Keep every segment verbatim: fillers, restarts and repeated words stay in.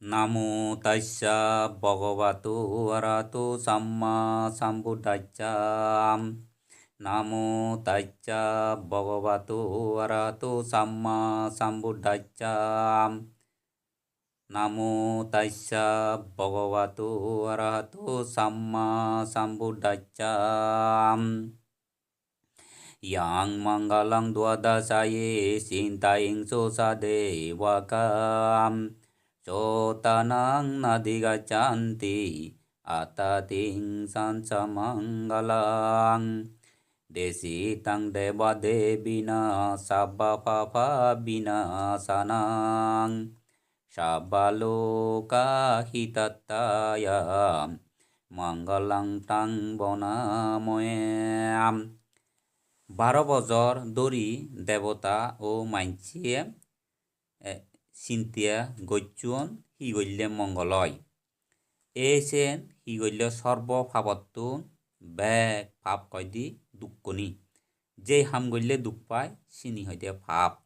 Namo tassa bhagavato arahato samma sambuddhassa. Namo tassa bhagavato arahato samma sambuddhassa. Namo tassa bhagavato arahato samma sambuddhassa. Yang mangalang dvadasaye sitaing sosa devaka, sotanang nadhigachanti atatingsassa mangalang. Desitaṃ devadevinaṃ sabbapāpavināsanaṃ sabbalokahitattaya maṅgalaṃ taṃ bhaṇāmahe. Baro bojor dhori debota o manje, eh, sintiya gocchon hi golle mongol oi. Ei sen hi golle sorbo papottun bek pap hoide dukkoni. Je ham golle duk pai, sini hoide pap.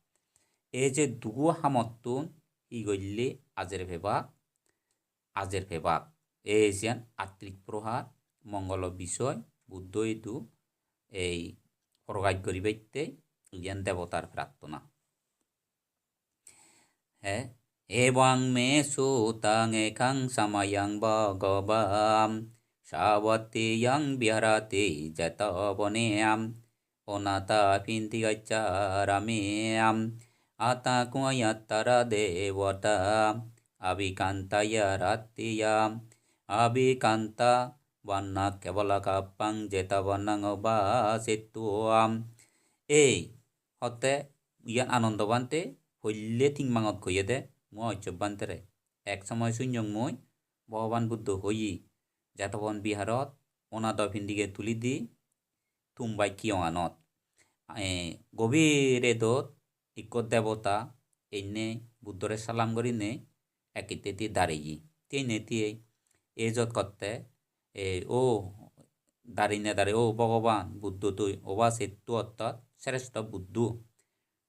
Ei je dugo hamottun hi golle ajer pebak, ajer pebak. Ei siyan attrik prohar mongolo bisoy Buddho idu ei prokash guribatte iyan debotar prarthona. He, evaṃ me sutaṃ ekaṃ samayaṃ bhagavā sāvatthiyaṃ viharati jetavane anāthapiṇḍikassa ārāme. Atha kho yatra devatā abhikkantā ya rattiyā abhikkantā vaṇṇā kevalakappaṃ jetavanaṃ obhāsetvā. Ei, hotte iyan Ananda Bhante hoille thing mangot hoyede, mui ojjok Bhantere. Ek somoy sunyong mui Bhogoban Buddho hoye, Jetobon Biharot onathapiṇḍike tuli di tumbai kiyonganot. Eh, gobir redot ikko debota enne Buddhore salam gurinei ek hittedi dareye. Tiyene tiye ejot hotte, e, o darinei darei, "O Bhogoban Buddho, tui obhāsetvā ortat srestho Buddho.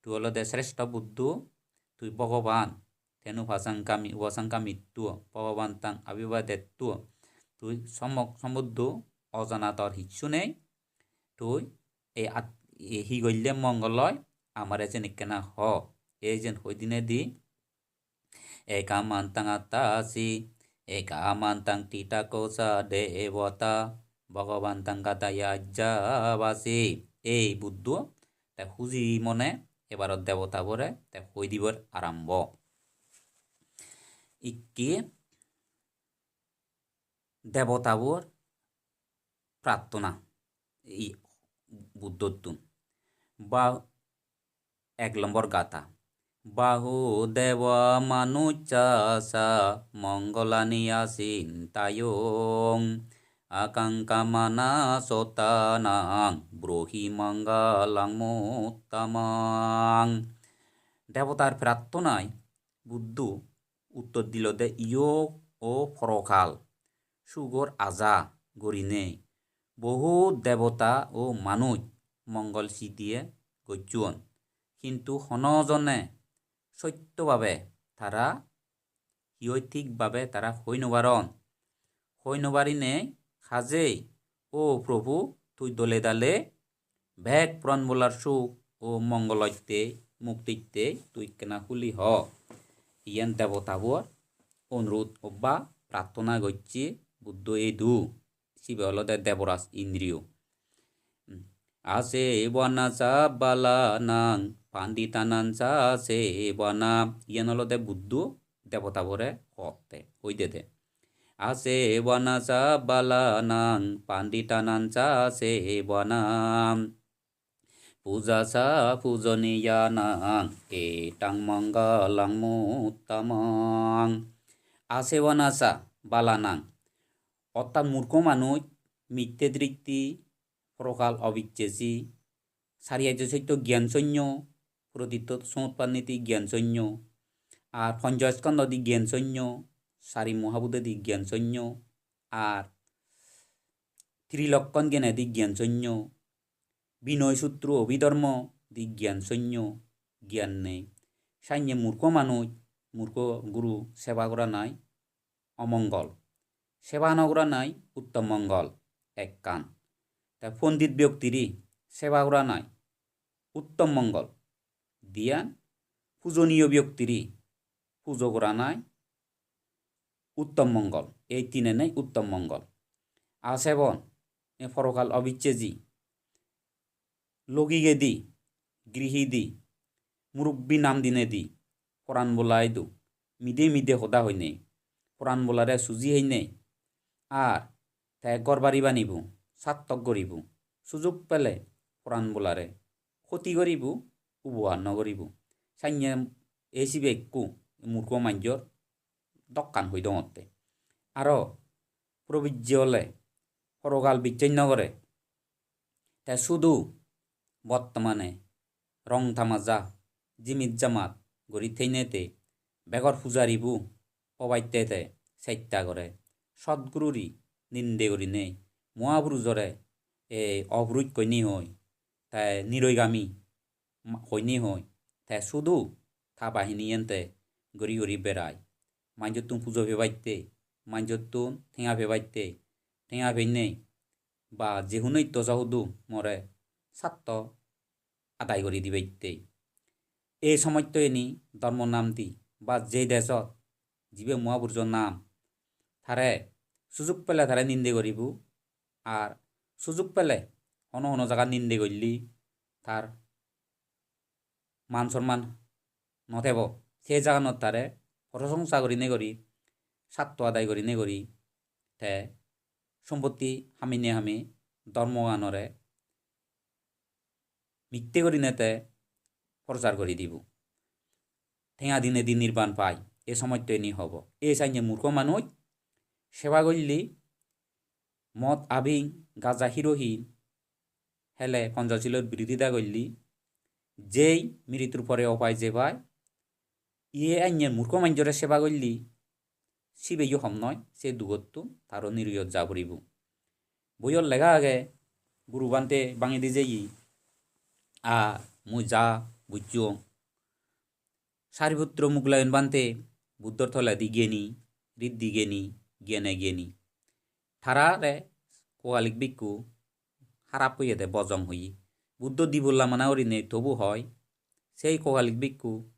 Tui olode srestho Buddho, tui Bhogoban." Tenu pasaṅkami, upasaṅkamitva, Bhogobantaṃ abhivādetvā. Tui sommok sombuddho, ojana tor hissu nei. Tui ei at-, ei hi golle mongol oi, amare jen ekkena ho. Ei jen hoi dinedi, ekamantaṃ attāsi, ekamantaṃ ṭhitā kho sā devatā, Bhogobantaṃ kathāya ajjavāsi. Ei Buddho te huji mone ebarot debotabore te hoi dibor arambho. Ikki debotabor prarthona ei Buddhottun. Ba ek lombor gatha. Bahudeva manussassa maṅgalāni acintayuṃ, ākaṅkhamānā sotānaṃ brūhi maṅgalamuttamaṃ. Debotar prarthonai Buddho uttor dilode iyok o porokal sugor aja gurinei bohut debota o manuj mongol sidiye gocchon. Hintu hono jone sotto bhabe tara hi oi thik bhabe tara hoi no paron. Hoi no parinei hajei, "O Probhu, tui dole dale bek pran bolar suk o mongolotte, muktitte tui ekkena huli ho." Iyen debotabor onurot obba prarthona gocche Buddho idu. Sibe olode Deboraj Indriyo. Asevanassa balānaṃ paṇḍitānañca sevanā. Iyen olode Buddho debotabore hotte, hoi dede. Asevanassa balānaṃ paṇḍitānañca sevanā, pūjassa pūjanīyānaṃ etaṃ maṅgalamuttamaṃ. Asevanassa balānaṃ, ortat murkho manuj, mitte dristi, porokal obicchesi, sari ajjo sotto gyan sonyo, protitto somutpanniti gyan sonyo, ar ponchoskondho di gyan sonyo, sari mohabhutedi gyan sonyo, ar trilokkon gyanedi gyan sonyo, binoy sutro, obhidhormo di gyan sonyo, gyan nei. Sanye murkho manuj, murkho guru seba goranai omongol. Seba no goranai uttom mongol ekkan. Te pondit byoktiri seba goranai uttom mongol. Diyan pujoniyo byoktiri pujo goranai uttom mongol. Ei tinenei uttom mongol. Asebon, e porokal obiccheji, logigedi, grihidi, murubbi nam dinedi, poran bola idu, mide mide hoda hoinei, poran bolare suji heinei, ar te ghor bari banibo, sattok goribo, sujug pele poran bolare khoti goribo, ubohar no goribo. Sanye ei sibe ekku murkho manjor dokkan hoi dongotte. Aro probijje ole porogal bicchej no gore. Te sudu bottomane rong tamaja, jimit jamat guri theinete begor pujaribu pobatte te setta gore. Sotgururi ninde gurinei, mohaburujore ei opuruj koinei hoi, te nirogami ma-, hoinei hoi, te sudu ta bahini ente guri guri berai. Manjottun pujo pebatte, manjottun tenga pebatte, tenga peinei ba je hono itto sa hudu more satto adai guri dibatte. Ei somostoyeni dhormo nam di ba je dejot jibe mohapurujo nam, tare sujug pele tare ninde goribo, ar sujug pele hono hono jagat ninde golle tar man somman no thebo. Se jaganot tare prosongsa gurinei guri, satto adai gurinei guri, te sompotti hamine hami dhormoganore mitte gurinei te prochar guri dibo. Tenga dinedi nirban pai, e somostoyeni hobo. E sanye murkho manuj seba golle, mod, abing, gaja, heroin hele, Ponchosilor birodita golle, jei mrityur pore opai je pai, iye anye murkho manjore seba golle, sibeyo hom noi, se dugottun taro niriyot ja puribo. Boiyot lega age, guru bhante bangedi jeye, ar mui ja bujjong. Sariputro Muglayon bhante Buddhor toledi giyeni, riddhi giyeni, giyene giyeni. Tarare Kokalik bhikkhu harap hoyede, bojong hoye. Buddho dibolla mana gurinei tobu hoi, sei Kokalik bhikkhu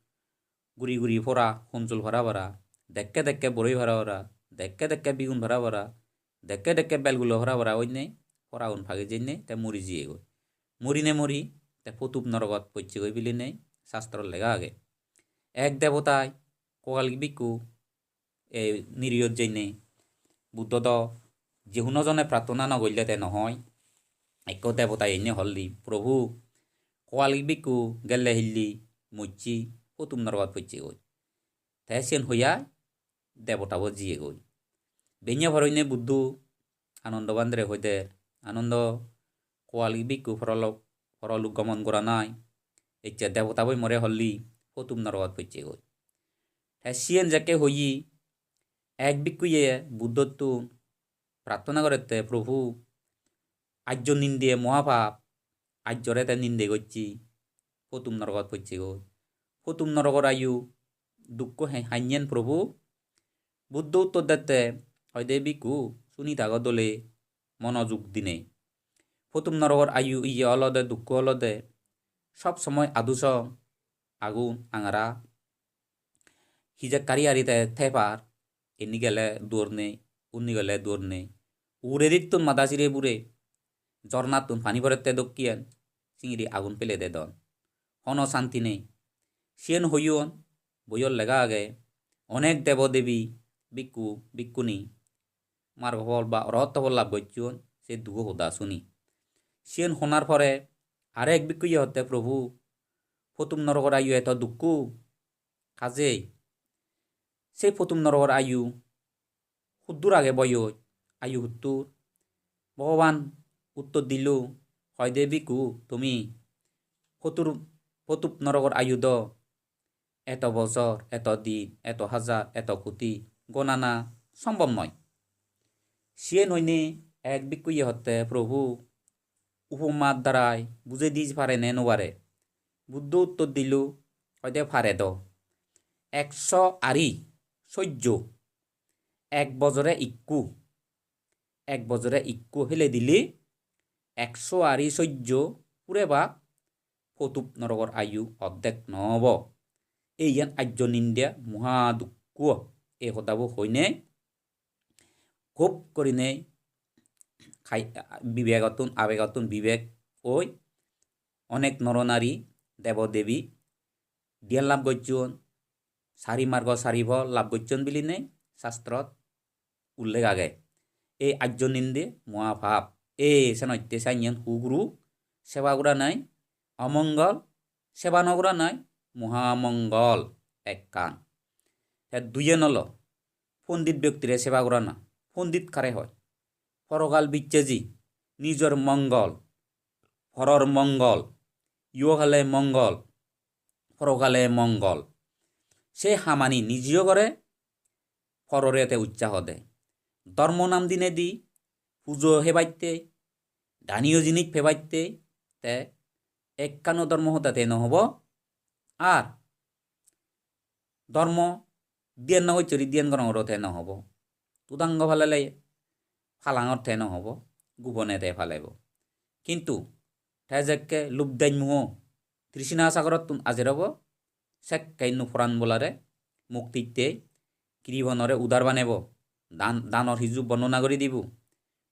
guri guri pora, honjol para para, dekke dekke boroi para para, dekke dekke bigun para para, dekke dekke belgulo para para oinei, poragun pagi jeinei te muri jiyegoi. Murinei muri te potup norogot pocchegoi bilinei sastrot lega age. Ek debotai Kokalik bhikkhu ei niriyot jeinei, Buddho do je hono jone prarthona no golle te no hoi. Ekko debotai einei holli, "Probhu, Kokalik bhikkhu gelle hilli mocche, potup norogot pocchegoi." Te siyen hoiya debotabo jiyegoi. Benne poroinei Buddho Anando bhantere hoider, "Anando, Kokalik bhikkhu porolok, porolok gomon goranai, ecche debotabo more holli potup norogot pocchegoi." Te siyen jekke hoye, ek bhikkhuye Buddhottun prarthona gorette, "Probhu, ajjo ninde mohapap, ajjore te ninde gocche, potup norogot pocchegoi. Potup norogor ayu dukko he-, hanyen Probhu?" Buddho uttor dette, hoide, "Bhikkhu, suni thago dole, monojog dinei. Potup norogor ayu iye olode, dukko olode, sob somoi adusong, agun, angara, hijek kari ari te thepar, indi gele duor nei, undi gele duor nei. Uguredittun mada sire bure, jornattun pani porette dokken, singiri agun pele dedon. Hono santi nei." Siyen hoyon, boiyot lega age, onek debo debi, bhikkhu, bhikkhuni, margo phol ba orohotto phol lab gocchon, se dugo hoda suni. Siyen honar pore arek bhikkhuye hotte, "Probhu, potup norogor ayu eto dukko, hajei se potup norogor ayu huddur age boyoj, ayu huddur?" Bhogoban uttor dilo, hoide, "Bhikkhu, tumi potur-, potup norogor ayu do eto bojor, eto din, eto hajar, eto koti gonana sombhob noi." Siyen hoinei ek bhikkhuye hotte, "Probhu, upomar darai bujei di pare ne no pare?" Buddho uttor dilo, hoide, "Pare do. ekso ari sojjo, ek bojore ikku, ek bojore ikku hele dile ekso ari sojjo pure ba potup norogor ayu oddek no obo. Ei iyan ajjo ninde moha dukko. Ei hodabo hoinei hub gurinei khai-, bibegottun, abegottun bibek oi onek nor nari, debo debi dhyan lab gocchon, sari margo sari phol lab gocchon bilinei sastrot ullekh age. Ei ajjo ninde moha pap. Ei senotte sanyen hu guru seba goranai omongol, seba no goranai moha mongol ekkan. Te duyen olo pondit byoktire seba gorana. Pondit kare hoi? Porokal biccheji, nijor mongol, poror mongol, ihokale mongol, porokale mongol. Se hamani nijeyo gore, porore te utsaho de. Dhormo nam dinedi pujo hebatte, daniyo jinis pebatte, te ekkano dhormo hoda te no hobo. Ar dhormo dhyan no gocchori dhyan gorongoro te no hobo. Tudango palele palangor te no hobo, gubone te palebo. Kintu te jekke lub dej muho trishna sagorottun ajer obo, sekke innu poran bolare muktitte, kiribonore udar banebo, dan, danor hiju bornona gori dibo,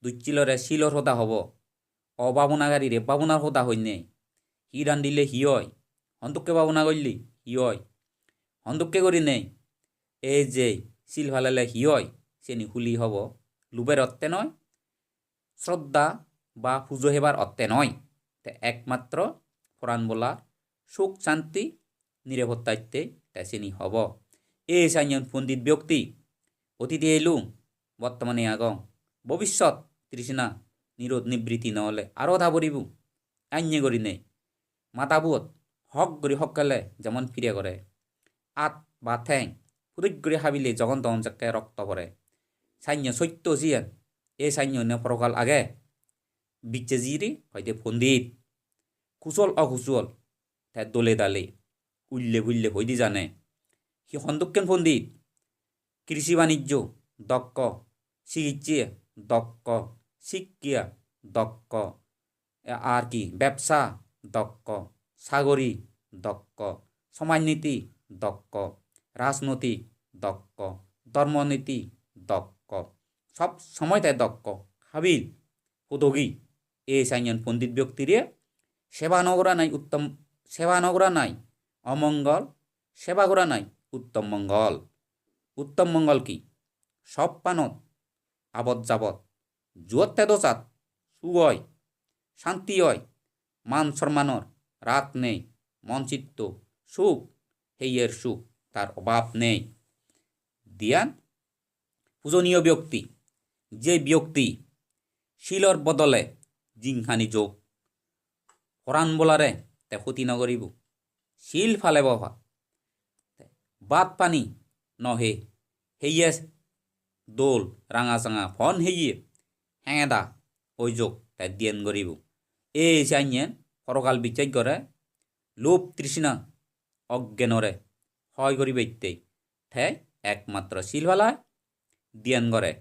dussilore silor hoda hobo, obhabonagarire bhabonar hoda hoinei, hi randile hi oi, hondokke bhabona golle hi oi, hondokke gurinei ei je sil palele hi oi, seni huli hobo, luber otte noi, sroddha ba pujo hebar otte noi. Te ekmatro poran bolar suk santi nirapottatte te seni hobo. Ei sanyon pondit byokti, otite elung, bottomane agong, bobissot trishna nirod nibriti no ole aro tha poribo. Anye gurinei madabuot hok guri hokkele jemon pire gore, at ba theng puduj guri habile jogon togon jekke rokto pore. Sanyo sotto siyan, ei sanyo ne porokal age. Bicche jiri hoide pondit, kusol okusol, te dole dale, ulle pulle hoide jane. Hi hondokken pondit? Krishi banijjo dokko, sikitse dokko, sikkiya dokko, e, ar ki, bebsa dokko, sagori dokko, somajniti dokko, rajnoti dokko, dhormoniti dokko. Sob somoi te dokko, habil, hudogi. Ei sanyon pondit byoktire seba no goranai uttom, seba no goranai omongol, seba goranai uttom mongol. Uttom mongol ki? Sob panot abot jabot, juot te dojat suk oi, santi oi, man sormanor rat nei, mon chitto suk, heiyer suk, tar obab nei. Diyan pujoniyo byokti, je byokti silor bodole jinghani jok, poran bolare te hoti no goribo, sil palebo pa. Bhat pani no he, heye dol ranga sanga pon heye hengeda oi jok te dhyan goribo. Ei sanyen porokal bicchej gore, lub trishna oggenore hoi goribatte te ekmatro sil palai, dhyan gore.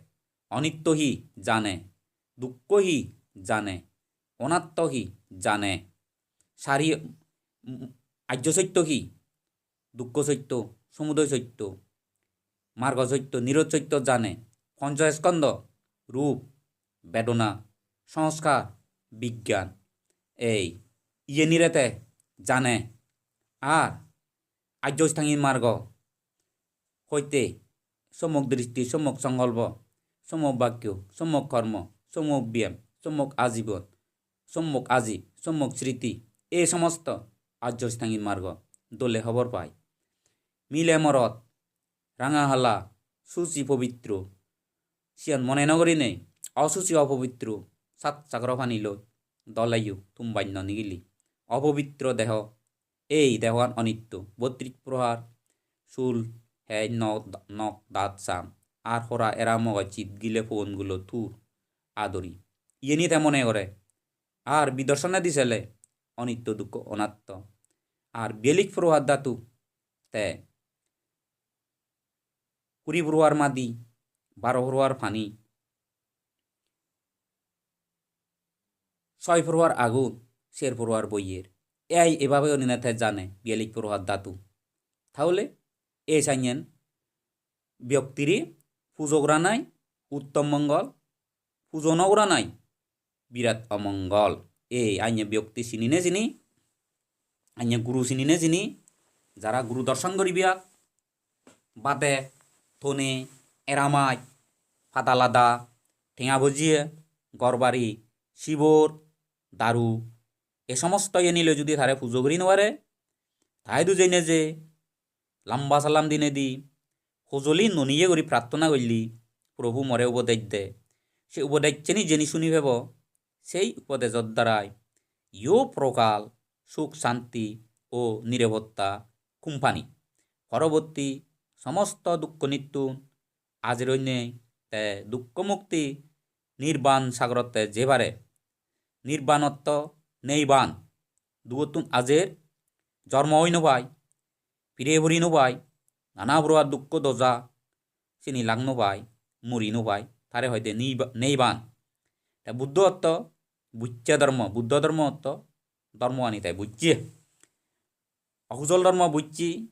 Onitto hi jane, dukko hi jane, onatto hi jane, sari, mm, ajjo sotto hi, dukko sotto, somudoy sotto, margo sotto, nirod sotto jane, poncho skondo, rup, bedona, sanskar, bigyan, ei iyenire te jane. Ar ajjo ostangik margo hoite sommok dristi, sommok songkolpo, sommok bakyo, sommok kormo, sommok biyam, sommok ajibon, sommok ajib, sommok sriti, ei somosto ajjo ostangik margo dole hobor pai. Mile morot, ranga hala, suci pobitro, siyan mone no gurinei, osuci opobitro, sat sagoro pani loi doleyo tumban no nigili. Opobitro deho, ei dehoan onitto, bottrish prohar, sul, hej, nok, nok, dat, sam, ar hora era mogoj chit gile pogongulo thur adori. Iyeni te mone gore. Ar bidorsone di sele onitto dukko onatto. Ar biyalik prohar dhatu te kuri poroar madi, baro poroar pani, soi poroar agun, ser poroar boiyer. Ei ebabe onine te jane biyallish poroar dhatu. Tahole ei sanyen byoktire pujo goranai uttom mongol, pujo no goranai birat omongol. Ei anye byokti sinine sini, anye guru sinine sini, jara guru dorson goribiak, bade, tone, eramai, pada lada, tenga bojiye, gor bari, sibor, daru, e somosto iyeni loi judi tare pujo guri no pare, tai du jeinei je lamba salam dinei di hojoli noniye guri prarthona goille, "Probhu more upodesh de." Se upodesh seni jeni suni pebo, sei upodeshor darai yo prokal suk santi o nirapotta kumpani. Poroborti somosto dukko nittun ajir oinei te dukko mukti nirban sagorotte jei pare. Nirban otto neiban, dugottun ajir, jormo oi no pai, pire puri no pai, nana poroar dukko doja, sini lag no pai, muri no pai, tare hoide niba-, neiban. Te Buddho otto bujje dhormo, Buddho dhormo otto dhormo ani te bujje. Okujol dhormo bujje,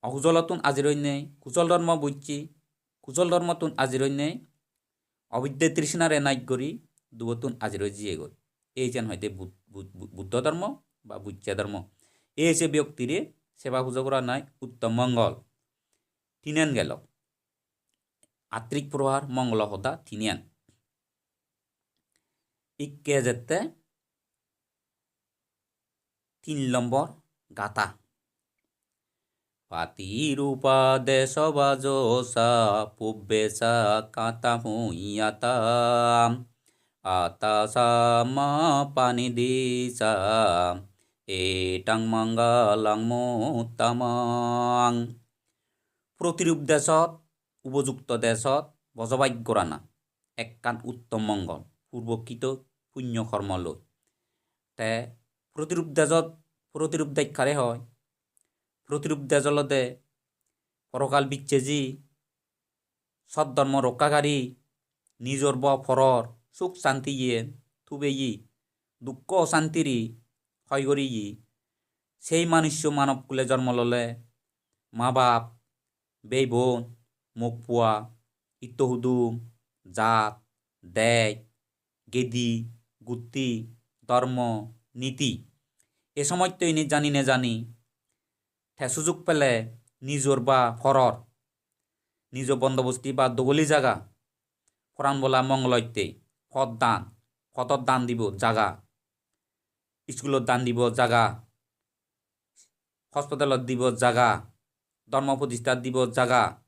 okujolottun ajir oinei, kujol dhormo bujje, kujol dhormottun ajir oinei, obidde trishnare naj guri dugottun ajir oi jiyegoi. Ei jen hoide Bud-, Bud-, Bud-, Buddho dhormo ba bujje dhormo. Ei je byoktire seba pujo goranai uttom mongol. Tinen gelo. Attrik poroar mongolo hoda tinen. Ikke jette tin lombor gatha. Patirupa desavajo sa pubbe sa katha puññata. Atha sa ma panidhi sa etang mangalam uttamang. Protirup dejot, upojukto dejot bojobas gorana ekkan uttom mongol, purbokkito punyo kormo loi. Te protirup dejot, protirup dej kare hoi? Protirup dej olode porokal biccheji, sot dhormo rokkakari, nijor ba poror suk santiye tubeye, dukko osantiri hoi goriye, sei manusso manob kule jormo lole, ma bap, bei bon, mok pua, itto hudum, jat, dej, gedi, gutti, dhormo, niti, e somosto jinis jani nejani, te sujuk pele nijor ba poror, nijo bondobosti ba dogoli jaga, poran bola mongolotte, pod dan, podot dan dibo jaga, iskulot dan dibo jaga, hospitalot dibo jaga, dhormo prodistat dibo jaga,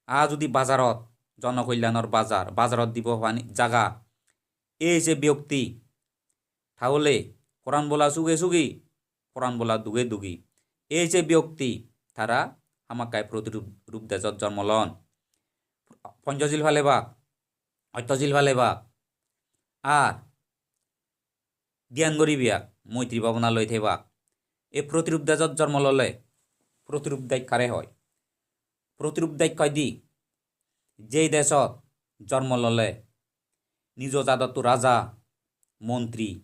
ar judi bajarot, jonokolyanor bajar, bajarot dibo pani jaga, ei je byokti, tahole poran bola suge sugi, poran bola duge dugi, ei je byokti, tara hamakkai protirup, rup dejot jormo lon. Ponchosil palebak, otthosil palebak, ar dhyan guribak, moitri bhabona loi thebak. Ei protirup dejot jormo lole, protirup dej kare hoi? Protirup dej hoi di, jei dejot jormo lole nijo jadottu raja, montri,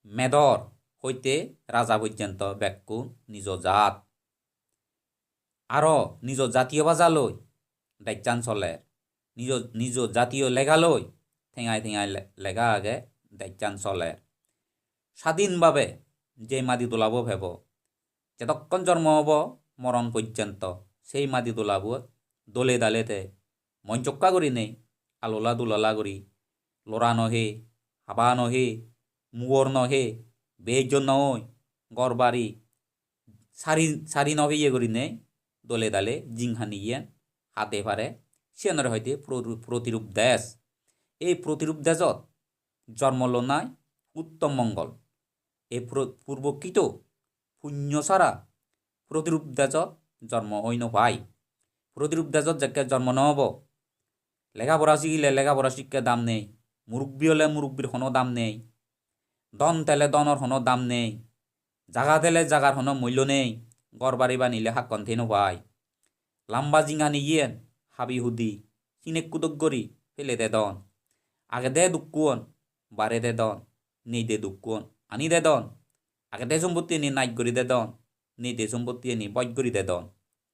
medor hoite raja porjonto bekkun nijo jat. Aro nijo jatiyo baja loi dejchan soler. Nijo, nijo jatiyo lega loi tengai tengai le-, lega age, dejchan soler. Sadin bhabe je madi dolabo pebo, jedokkon jormo obo moron porjonto sei madi dolabo dole dale te mon jokka gurinei alola dulala guri, lora no he, haba no he, mugor no he, bejjon no oi, gor bari, sari, sari no peye gurinei dole dale jinghani iyen hade pare, siyanore hoide pro-, protirup dej. Ei protirup dejot jormo lonai uttom mongol. Ei pro-, purbokkito punyo sara protirup dejot jormo oi no pai. Protirup dejot jekke jormo no obo, lega pora sigile lega pora sikke dam nei, murubbi ole murubbir hono dam nei, dhon thele dhonor hono dam nei, jaga thele jagar hono mullo nei, ghor bari banile hakkon thei no pai. lamba jinghani iyen habi hudi sinek kudok guri pele dedon. Agede dukkuon bare dedon, neide dukkuon ani dedon. Agede sompottiyeni naj guri dedon, neide sompottiyeni boj guri dedon.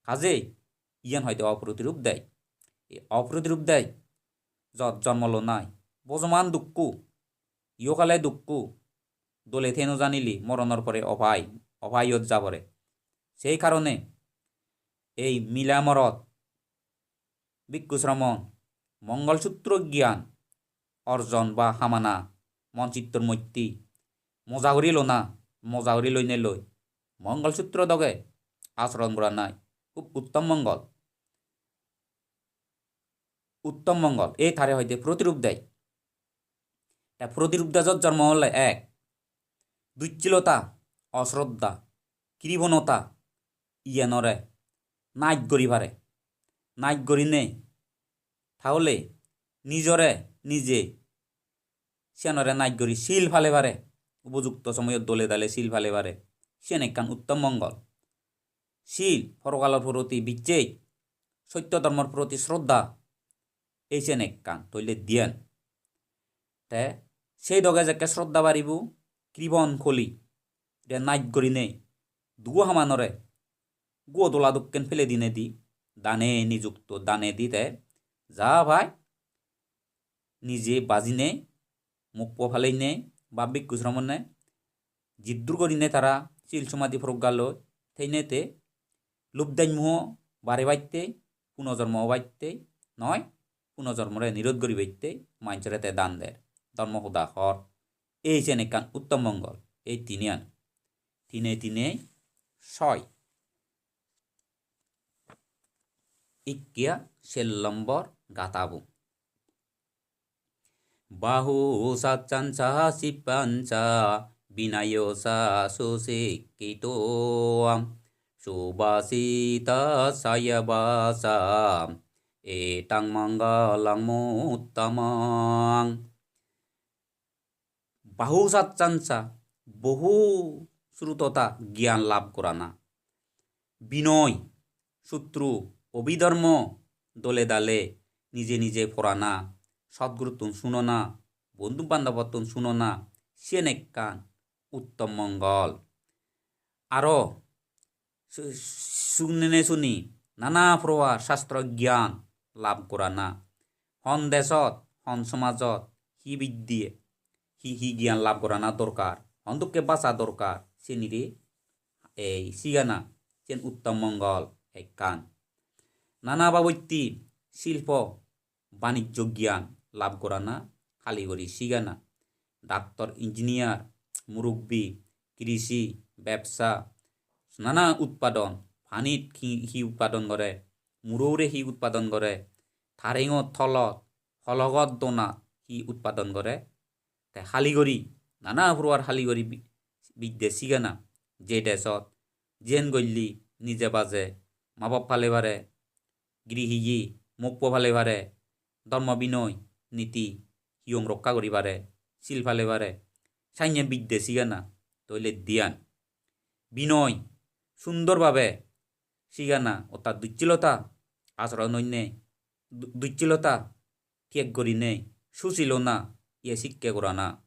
Kajei iyen hoide oprotirup dej. Ei oprotirup dej jot jonmo lonai, bojoman dukku, ihokale dukku, dole thei no janile moronor pore opai, opaiyot ja pore. Sei karone ei mila morot bhikkhu sramon mongol sutro gyan orjon ba hamana, mon chittor moitti moja guri lona, moja guri loinei loi mongol sutro doge achoron goranai hub uttom mongol. Uttom mongol, ei tare hoide protirup dej. Te protirup dejot jonmo ole ek, ducchilota, osroddha, kribonota, iyanore naj guri pare. Naj gurinei tahole nijore nije siyanore naj guri sil pale pare, upojukto somoyot dole dale sil pale pare, siyan ekkan uttom mongol. Sil, porokalor proti bijjej, sotto dhormor proti sroddha, ei siyan ekkan, toile diyan. Te sei doge jekke sroddha baribo, kribon koli, ide naj gurinei, duo hamanore, guo dola dokken pele dinedi, dane nijukto, dane di te ja pai, nije bajinei, mokpo paleinei, ba bhikkhu sramone, jiddur gurinei tara sil somadhi progga loi, theinei te lub dej muho barebatte, punojormo obatte noi, punojormore nirod guribatte manjore te dan der, dhormo hoda hor. Ei siyan ekkan uttom mongol, ei tiniyan. Tine tine soi. Ikkiya sel lombor gatabo. Bahu saccanca sippanca vinayo ca susikkito subhasita sayavasa etang mangalang uttamang. Bahu saccanca, bohu srutota gyan lab gorana. Binoy, sutru, obidhormo, dole dale, nije nije porana, sotguruttun sunona, bondhu bandhobottun sunona, siyen ekkan uttom mongol. Aro su-, sunene suni nana prokar shastro gyan lab gorana. Hon desot, hon somajot, hi bidye, hi hi gyan lab gorana dorkar, hon dokke baja dorkar, seniri ei sigana, sen uttom mongol ekkan. Nana babotti silpo, banijjo gyan lab gorana, hali guri sigana. Doctor, engineer, murubbi, krisi, bebsa, nana utpadon, panit hi, hi utpadon gore, muro hure hi utpadon gore, tarengot, tolot, hologot, donat hi utpadon gore, te hali guri, nana prokar hali guri bi-, bidde sigana, je desot, jiyen golle, nije baje, ma bap pale pare, grihiye, mokpo pale pare, dhormo binoy, niti, hiyong rokka guri pare, sil pale pare, sanye bidde sigana, toile diyan. Binoy, sundor bhabe sigana, orthat ducchilota, achoron oinei, du-, ducchilota, tiyag gurinei, susilona, iye sikke gorana,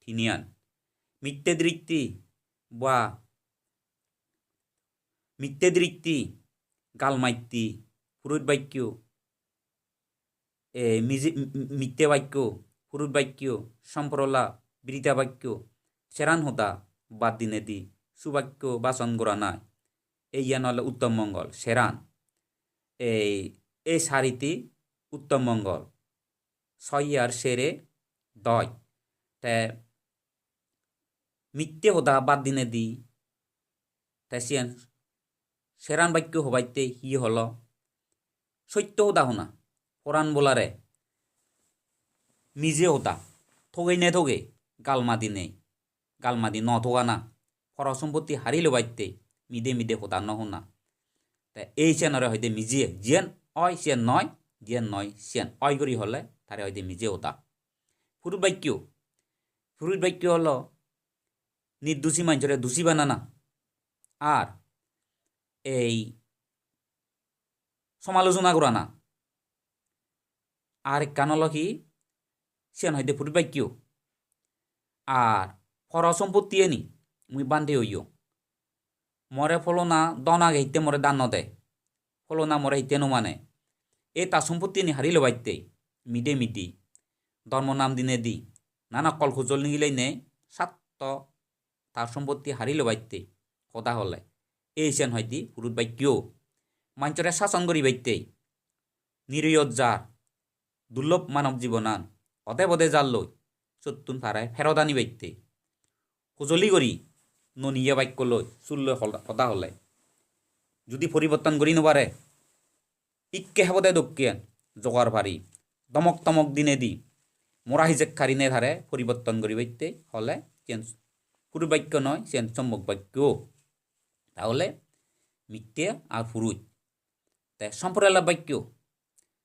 tiniyan. Mitte dristi ba mitte dristi, gal matti, purut bakko, e, miji-, m-, m-, mitte bakko, purut bakko, somprolap, birita bakko, seran hoda bad dinedi, subakko bacon gorana. Ei iyan ole uttom mongol, seran. Ei, ei sariti uttom mongol. Soi ar sere doj. Te mitte hoda bad dinedi, te siyen seran bakko hobatte hi holo? Sotto hoda hona, poran bolare, mije hoda, togei ne togei, gal madi nei, gal madi no togana, poro sompotti hari lobatte mide mide hoda no hona. Te ei siyanore hoide mije, jiyen oi siyen noi, jiyen noi siyen oi guri hole tare hoide mije hoda. Purut bakko, purut bakko holo nirdusi manjore dusi banana. Ar ei somalojona gorana. Ar ekkan olo hi, siyan hoide purut bakyo. Ar poro sompottiyeni mui bhante oiyong. More pholona dhon age hitte more dan no de. Pholona more hitte no mane. E ta sompottiyeni hari lobatte mide midi dhormo nam dinedi nana kol kujol nigileine satto tar sompotti hari lobatte hoda hole. Ei siyan hoide purut bakyo. Manjore sason guribatte, niriyot jar, durlob manob jibonan, ode bode jar loi, sottun tare pherot anibatte. Hujoli gori noniye bakko loi, sul loi hol-, hoda hole. Judi poriborton gori no pare, ikke hebode dokken jogar pari, domok tomok dinedi, mora hijek karine tare poriborton guribatte hole, siyen purut bakyo noi, siyen sommok bakyo. Tahole mitte ar purut. Te somporelap bakyo.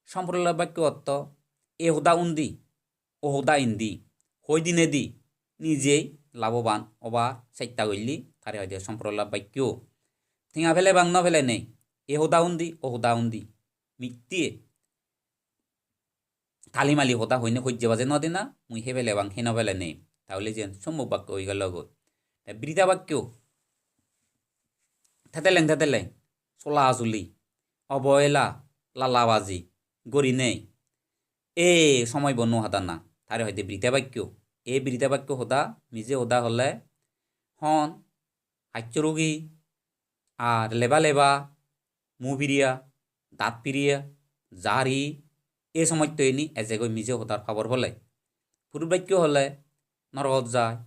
Somporelap bakyo ortho, e hoda undi, o hoda indi, hoi dinedi, nijei laboban obar chesta goille, tare hoide somporelap bakyo. Tenga pele bang no pele nei, e hoda undi, o hoda undi. Mitte tali mali hoda hoine hojje baje no dina, mui he pele bang he no pele nei. Tahole jen sommok bakyo oi gelo goi. Te birita bakyo, teteleng teteleng, sola suli, obohela, lalabaji, gorinei. E somoibo no hadana, tare hoide birita bakyo. E birita bakyo hoda, mije hoda hole, hon, haccho rugi, ar leba leba, mu piriya, dat piriya, jari, e somosto ini ejegoi mije hodar pabor bole. Purut bakyo hole, norogot jai,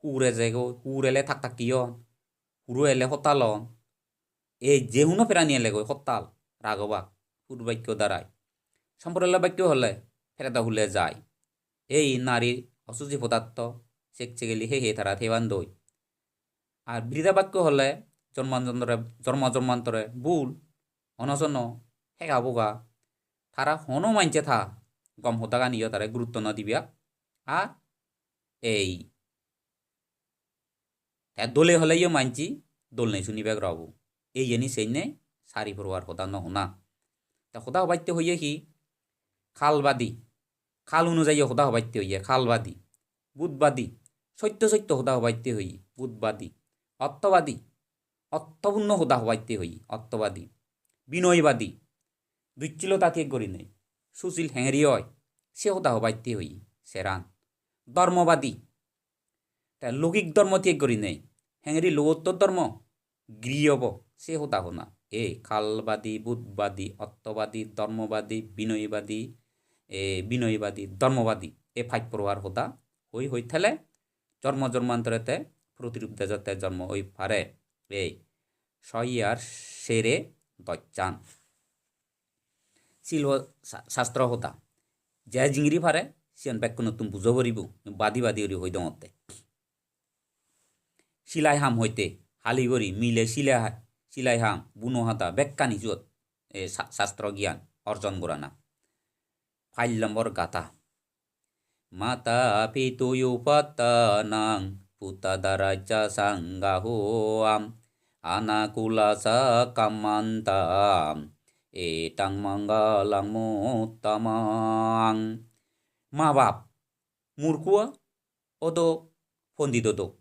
hur ejegoi, hur ele tak tak kiyon, huro ele hotalon. E je huno prani elegoi hotal, rag obak, purut bakyo darai. Somporelap bakyo hole, peredo hule jai. Ei nari osuji podatto, sek segeli he he tara thebandoi. Ar birita bakyo hole, jormantore, jorma jormantore, bul, onosono, hega boga, tara hono manje ta gom hodaganiyo tare gurutto no dibak. Ar ei te dole hole yo manji dol nei sunibak robo. Ei jeni senne sari porowar hoda no hona. Ta hoda hobatte hoye hi? Kalbadi. Kal onujai hoda hobatte hoye, kalbadi. Budbadi. Sotto sotto hoda hobatte hoye, budbadi. Ottobadi. Ottopunno hoda hobatte hoye, ottobadi. Binoybadi. Ducchilota thik gorinei susil hengeri oi, se hoda hobatte hoye, seran. Dhormobadi. Te logik dhormo thik gorinei, hengeri logottor dhormo giri obo, se hoda hona. E kalbadi, budbadi, ottobadi, dhormobadi, binoybadi, e binoybadi, dhormobadi. E pach porowar hoda hoi hoi thele jormo jormantore te protirup dejotte jormo oi pare. Ei soyar sere dochan. Silpo sa-, sastro hoda. Je jingiri pare, siyan bekkunottun bujo poribo, badi badi guri hoi dongotte. Silai ham hoite, hali guri mile silai ha-, silai ham, buno hada, bekkani siyot, e, sa-, sastro gyan orjon gorana. Pach lombor gatha. Mata pitu upattanang puttadarassa sanggaho anakulassa kammantha etang mangalang uttamang. Ma bap, murkhuo odok, pondit odok,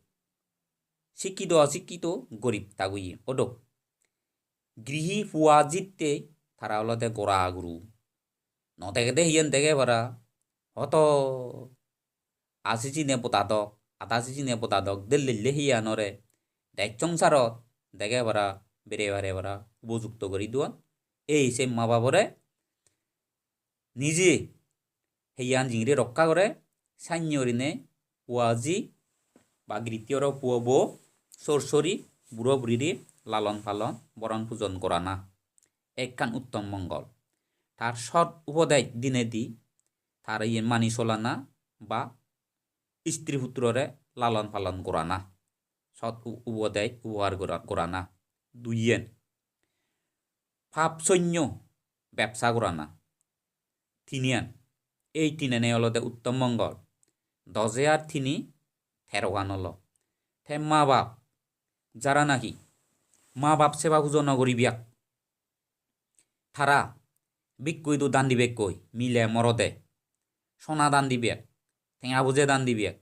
sikkito osikkito, gorib taguye odok, grihi pua jitte tara olode gora guru. No degede hiyen dege para. Hoto asi sine bodadok, ada sijine bodadok, dellille hiyanore, dej songsarot dege para, bere bare para, upojukto guri duon. Ei se ma babore nije heyan jingiri rokka gore, sannye gurinei puaji ba giritti oro puo bo, sor sori, buro buriri lalon palon, boron pujon gorana ekkan uttom mongol. Tar sot upodej dinedi tar iye mani solana ba istri putrore lalon palon gorana, sot u-, upodej ubohar gora-, gorana. Duiyen, pap sonyo bebsa gorana. Tiniyan, ei tinene olode uttom mongol. Doje ar tini terogan olo. Te ma bap, jara nahi ma bap seba pujo no guribak, tara bikku idu dan dibekkoi, mile morode, sona dan dibek, tenga buje dan dibek,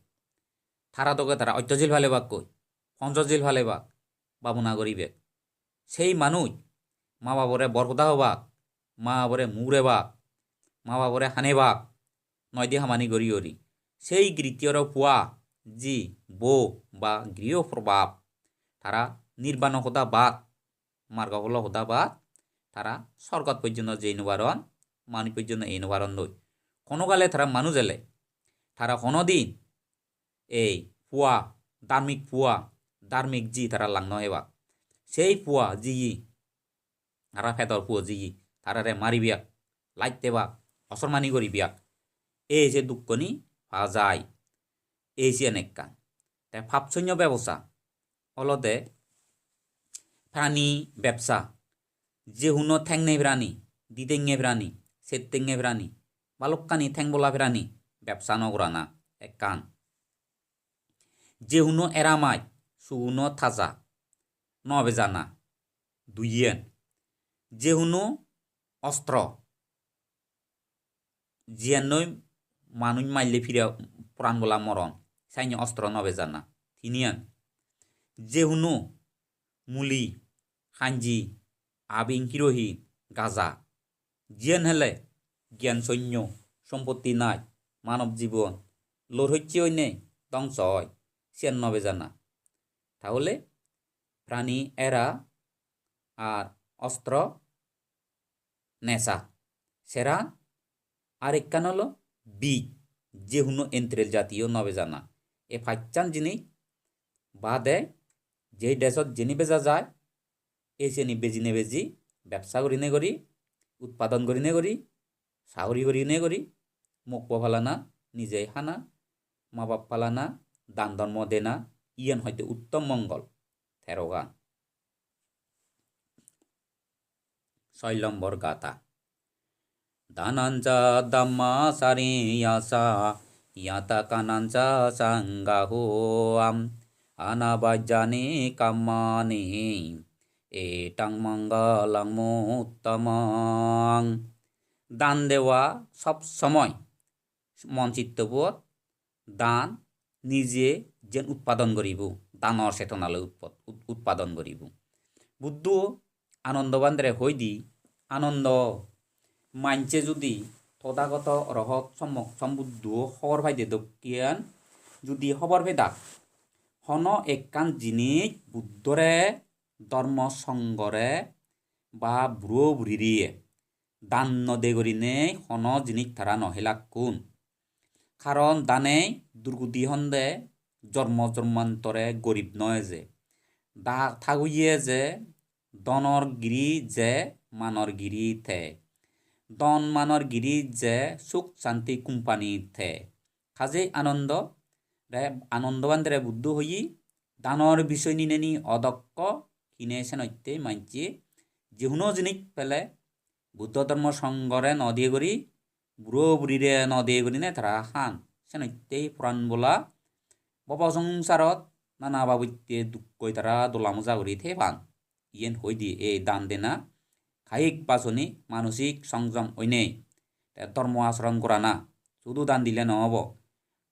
tara doge tara otto jil palebakkoi, ponjo jil palebak, babona goribek. Sei manuj ma babore bor hoda hobak, ma babore mugrebak, ma babore hanebak, noide hamani gori gori. Sei giritti oro pua, ji, bo ba griho probab, tara nirbano hoda bad, margo pholo hoda bad, tara sorgot pojjonto jei no paron, manuj pojjonto ei no paron doi. Hono gale tara manuj ele, tara hono din ei pua, dharmik pua, dharmik ji tara lang no hebak. Sei pua jiye, tara pedor puo jiye, tarare maribak, laj debak, osormani goribak. Ei se dukkoni pa jai. Ei siyan ekkan. Te pap sonyo bebosa olode prani bebsa. Je huno theng nei prani, di tenge prani, ser tenge prani, balokkani theng bola prani bebsa no gorana ekkan. Je huno era maj, suguno taja, no bejana, duiyen. Je huno ostro, jiyannoi manuj maille pire poran bola moron, sanye ostro no bejana, tiniyan. Je huno muli, hanji, abing, hirohi, gaja, jiyan hele gyan sonyo, sompotti nai, manob jibon lor hocche oinei dongso oi, siyan no bejana. Tahole prani era ar ostro nesa, sera, ar ekkan olo bij, je huno entrel jatiyo no bejana. E pachan jinis bade jei desot jeni beja jai, ei seni bejine beji, bebsa gurine guri, utpadon gurine guri, sagori gurine guri, mokko palana, nije hana, ma bap palana, dan dhormo dena, iyen hoite uttom mongol. Terogan. Soi lombor gatha. Dananca dhammacariyasa, yata kananca sanggaho, anavajjani kammani, etang mangalang muttamang. Dan dewa sob somoi mon chittobot dan nije jen utpadon goribo, danor chetona loi utpad-, ut-, utpadon goribo. Buddho Anando Bhandare hoide, Anando, manje judi Tothagoto Orohot Sommok Sombuddho hobor paide dokken judi hobor pedak, hono ekkan jinis Buddhore, Dhormo Songhore ba buro burire dan no de gurinei hono jinis tara no helakkun. Karon danei durgudi honde, jormo jormantore gorib no eje. Da-, thaguye je, dhonor giri je, manor giri te. Dhon manor giri je, suk santi kumpani te. Kajei Anando re, Anando Bhandare Buddho hoye, danor bisoy nineni odokko hine senotte manje je huno jinis pele Buddho Dhormo Songhore no diye guri, buro burire no diye gurine tara han. Senotte poran bola bobo songsarot nana babotte dukkoi tara dola moja guri thepan. Iyen hoide ei dan dena, kayik basonik manosik songjom oinei. Te dhormo asoron gorana, sudu dan dile no obo.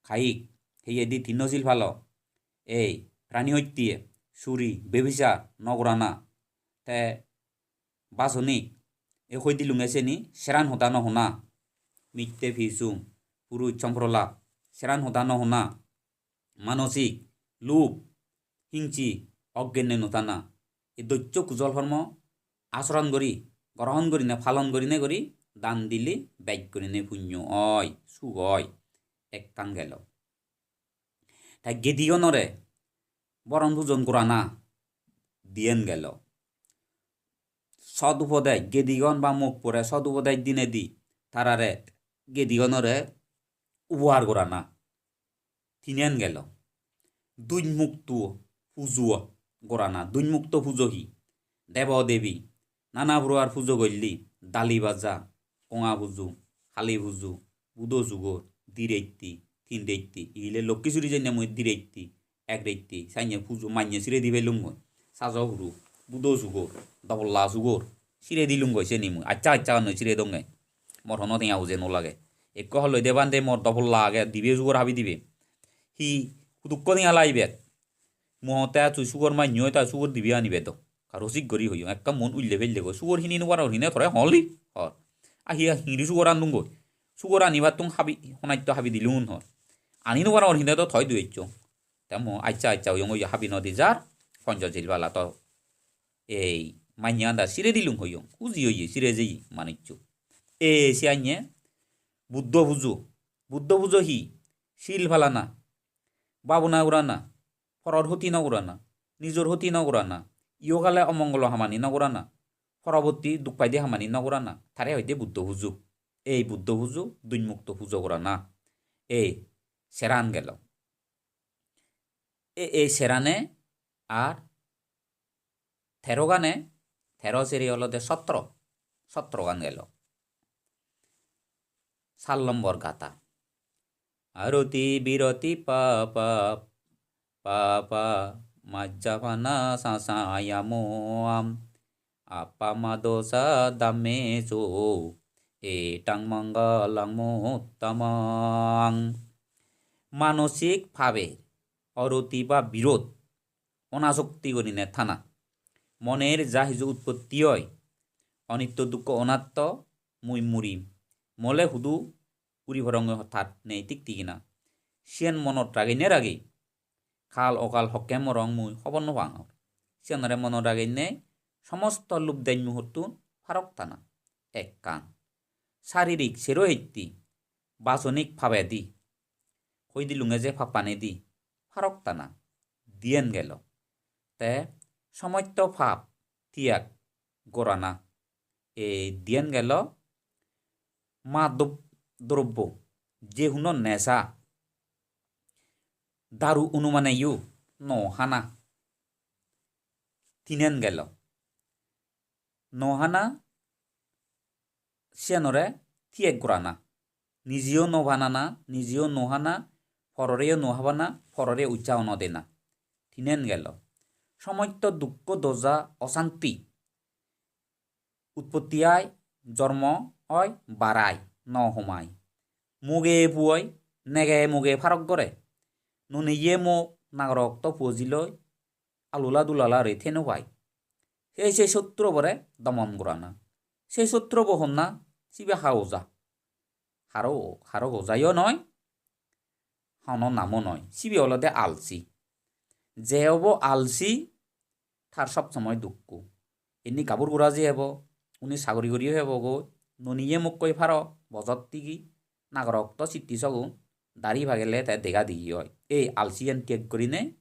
Kayik, heyedi tinno sil palo. Ei prani hotte, suri, bebisar no gorana. Te basonik, e hoi dilunge seni, seran hoda no hona. Mitte pisum, puruj somprolap, seran hoda no hona. Manosik, lub, hingsi, oggenne no tana. E doccho kujol hormo asoron guri, grohon gurine, palon gurine guri, dan dile bej gurine punyo oi, suk oi, ekkan gelo. Te gedigonore boron pujon gorana, diyen gelo. Sot upodej, gedigon ba mokpore sot upodej dinedi tarare, gedigonore ubohar gorana, tinen gelo. Duj mukto pujo gorana, duj mukto pujo hi? Debo debi, nana prokar pujo golle, dali baja, konga pujo, kali pujo, budo sugor, di retti, tin retti, ihile lokki suri jenne mui di retti, ek retti, sanye pujo manye sire di pelung mui. Sajo huru, budo sugor, dobolla sugor, Sire dilung goi seni mui. Accha, accha, honnoi sire donge. Mor hono tenga uje no lage. Ekko holoi de bhante mor dobolla age, dibe sugor habi dibe. Hi hudukko tenga laibe? Mui hotte tui sugor mannyo, ta sugor dibe anibe do. Karo sik gori hoyong. Ekka mon ulle pelle goi. Sugor hini no paror hine tore holi? Hor. A hi hiri sugor andung goi. Sugor anibattun habi, honatto habi dilung hor. Ani no paror hine do toi dueccho. Te mui accha accha hoyong, oi habi no di jar, Ponchosil pala to ei mannye anda sire dilung hoyong, uji oye sire jeye manuccho. E se anye Buddho pujo, Buddho pujo hi? Sil palana, babona gorana, poror hoti no gorana, nijor hoti no gorana, ihokale omongolo hamani no gorana, porobotti duk paide hamani no gorana, tare hoide Buddho pujo. Ei Buddho pujo, duimukto pujo gorana. Ei seran gelo. E, ei serane ar tero gane, tero seri olode sotro, sotro gan gelo. Sat lombor gatha. Aroti biroti papa, papa majjapana sasayamo. Appamadosa dhammesu etang mangalang muttamang. Manosik pabe, oroti ba birot, onasokti gurinei thana. Moner ja hiju utpotti oi, onitto dukko onatto, mui murim, mole hudu uri porongoi, hotat nei tik tigina. Siyen monot raginei ragi, kal okal hokke morong mui hobor no pangor. Siyanore monot raginei somosto lub dej muhottun pharok tana. Ekkan. Saririk sero hitti, basonik pabedi, hoi dilunge je pappanedi pharok tana. Diyen gelo. Te somosto pap tiyag gorana. Ei diyen gelo. Madop drobbo, je huno nesa, daru unumaneyo no hana. Tinen gelo. No hana, siyanore tiyeg gorana. Nijeyo no banana, nijeyo no hana, pororeyo no habana, porore utsaho no dena. Tinen gelo. Somosto dukko doja osanti utpotti ai, jormo oi, barai, no homai. Muge puoi, nege muge pharok gore. Nuniye mok nagorok to puojiloi, alula dulala re theno pai. Sei sei sotro bore domon gorana. Sei sotro bo honna, sibe ha oja. Haro, haro ojayo noi, hono namo noi. Sibe olode alsi. Je obo alsi, tar sob somoi dukko. Inni gabur gura je ebo, uni sagori goriyo ebo goi, noniye mokkoi paro, bojot tigi, nagorok to sitti sogun, dari pagele te dega digi oi. Ei alsiyan tiyek gurinei,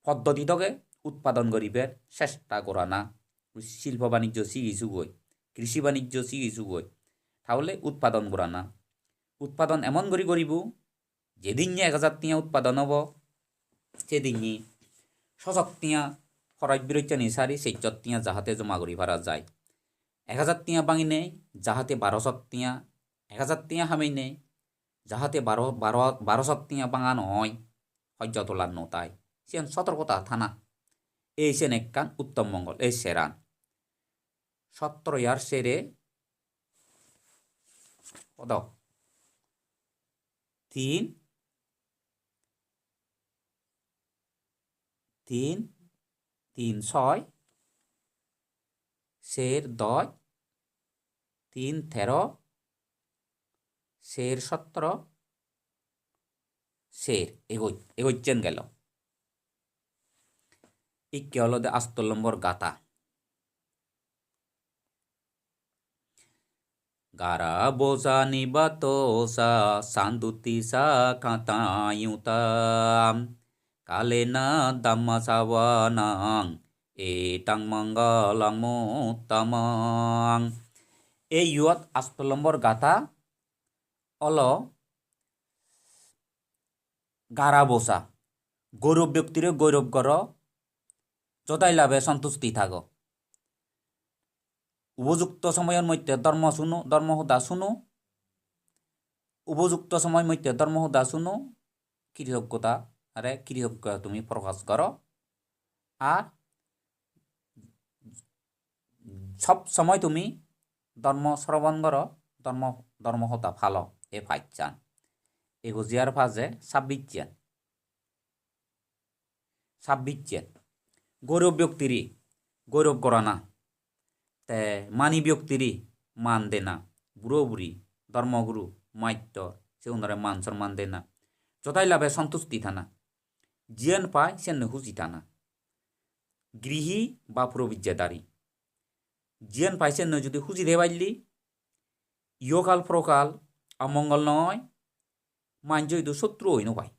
poddoti doge utpadon goribar chesta gorana, silpo banijjo sigi sugoi, krishi banijjo sigi sugoi, tahole utpadon gorana. Utpadon emon gori goribo, jedinne ek hajar tiya utpadon obo, sedinne so sot tiya horoj birochani sari sej sot tiya jahate joma gori para jai. Ek hajar tiya banginei jahate baro sot tiya, ek hajar tiya hameinei jahate baro, baro, baro sot tiya bangan oi, hojjo tolan no tai. Siyan sotorkota thana. Ei siyan ekkan uttom mongol, ei seran. Sotro ar sere, hodok? Tin, tin, tin soi, ser doj, tin tero, ser sotro, ser egoch, egochen gelo. Ikke olode asto lombor gatha. Gara boja nibato sa sanduti sa kata yuta. Kalena dhamma savanang etang mangalang muttamang. Ei iyot asto lombor gatha olo gara bosa. Gourab byaktire gourab goro, jodai labe santusti thago. Upojukto somoyor moddhe dhormo suno, dhormo hoda suno. Upojukto somoyor moddhe dhormo hoda suno. Kritoggota, are kritoggota tumi prokash goro. Ar Sob somoi tumi dhormo srobon goro, dhormo, dhormo hoda palo, e pachan. Egojiar paje sabbichchan. Sabbichchan. Gorob byoktiri gorob gorana. Te mani byoktiri man dena. Buro buri, dhormo guru, maittor, sigunore man sorman dena. Jodai labe sontusti thana. Jiyan pai siyanne huji thana. Grihi ba probijjadari. Jiyan pai siyanne judi huji thei palle, ihokal porokal omongol noi, manjo idu sotru oi no pai.